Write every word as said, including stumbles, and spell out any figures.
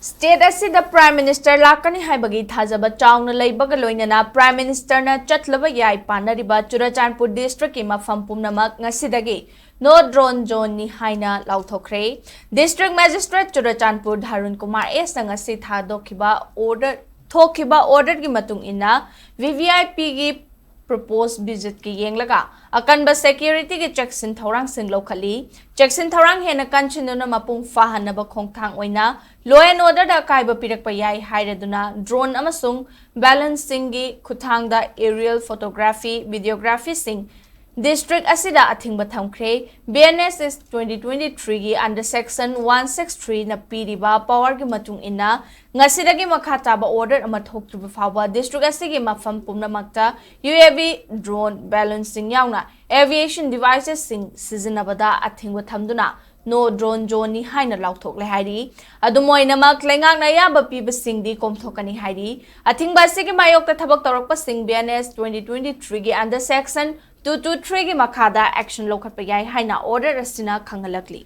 State ꯑꯁꯤꯗ Prime Minister ꯂꯥꯛꯀꯅꯤ ꯍꯥꯏꯕꯒꯤ ꯊꯥꯖꯕ ꯆꯥꯎꯅ ꯂꯩꯕꯒ ꯂꯣꯏꯅꯅ Prime Ministerꯅ ꯆꯠꯂꯕ ꯌꯥꯏ ꯄꯥꯅꯔꯤꯕ ꯆꯨꯔꯆꯥꯟꯄꯨꯔ districtꯀꯤ ꯃꯐꯝ ꯄꯨꯝꯅꯃꯛ ꯉꯁꯤꯗꯒꯤ No Drone Zoneꯅꯤ ꯍꯥꯏꯅ ꯂꯥꯎꯊꯣꯛꯈ꯭ꯔꯦ꯫ District Magistrate ꯆꯨꯔꯆꯥꯟꯄꯨꯔ ꯙꯥꯔꯨꯟ ꯀꯨꯃꯥꯔ Sꯅ ꯉꯁꯤ ꯊꯥꯗꯣꯛꯈꯤꯕ order, ꯊꯣꯛꯈꯤꯕ orderꯒꯤ ꯃꯇꯨꯡ ꯏꯟꯅ VVIPꯒꯤ proposed visitꯀꯤ ꯌꯦꯡꯂꯒ ꯑꯀꯟꯕ securityꯒꯤ ꯆꯦꯛꯁꯤꯟ ꯊꯧꯔꯥꯡꯁꯤꯡ ꯂꯧꯈꯠꯂꯤ꯫ ꯆꯦꯛꯁꯤꯟ ꯊꯧꯔꯥꯡ ꯍꯦꯟꯅ ꯀꯟꯁꯤꯟꯗꯨꯅ ꯃꯄꯨꯡ ꯐꯥꯍꯟꯅꯕ ꯈꯣꯡꯊꯥꯡ ꯑꯣꯏꯅ law and orderꯗ ꯑꯀꯥꯏꯕ ꯄꯤꯔꯛꯄ ꯌꯥꯏ ꯍꯥꯏꯔꯗꯨꯅ drone ꯑꯃꯁꯨꯡ balloonsꯁꯤꯡꯒꯤ ꯈꯨꯠꯊꯥꯡꯗ aerial photography, videographyꯁꯤꯡ district ꯑꯁꯤꯗ ꯑꯊꯤꯡꯕ ꯊꯝꯈ꯭ꯔꯦ꯫ BNSS twenty twenty-threeꯒꯤ under section one six threeꯅ ꯄꯤꯔꯤꯕ powerꯒꯤ ꯃꯇꯨꯡ ꯏꯟꯅ ꯉꯁꯤꯗꯒꯤ ꯃꯈꯥ ꯇꯥꯕ order ꯑꯃ ꯊꯣꯛꯇ꯭ꯔꯤꯕ ꯐꯥꯎꯕ district ꯑꯁꯤꯒꯤ ꯃꯐꯝ ꯄꯨꯝꯅꯃꯛꯇ UAV, drone, balloonsꯁꯤꯡ ꯌꯥꯎꯅ aviation devicesꯁꯤꯡ ꯁꯤꯖꯤꯟꯅꯕꯗ ꯑꯊꯤꯡꯕ ꯊꯝꯗꯨꯅ No Drone Zoneꯅꯤ ꯍꯥꯏꯅ ꯂꯥꯎꯊꯣꯛꯂꯦ ꯍꯥꯏꯔꯤ꯫ ꯑꯗꯨꯝ ꯑꯣꯏꯅꯃꯛ, ꯂꯩꯉꯥꯛꯅ ꯑꯌꯥꯕ ꯄꯤꯕꯁꯤꯡꯗꯤ ꯀꯣꯝꯊꯣꯛꯀꯅꯤ ꯍꯥꯏꯔꯤ꯫ ꯑꯊꯤꯡꯕ ꯑꯁꯤꯒꯤ ꯃꯥꯌꯣꯛꯇ ꯊꯕꯛ ꯇꯧꯔꯛꯄꯁꯤꯡ BNSS twenty twenty-threeꯒꯤ under section two two threeꯒꯤ ꯃꯈꯥꯗ action ꯂꯧꯈꯠꯄ ꯌꯥꯏ ꯍꯥꯏꯅ order ꯑꯁꯤꯅ ꯈꯪꯍꯜꯂꯛꯂꯤ꯫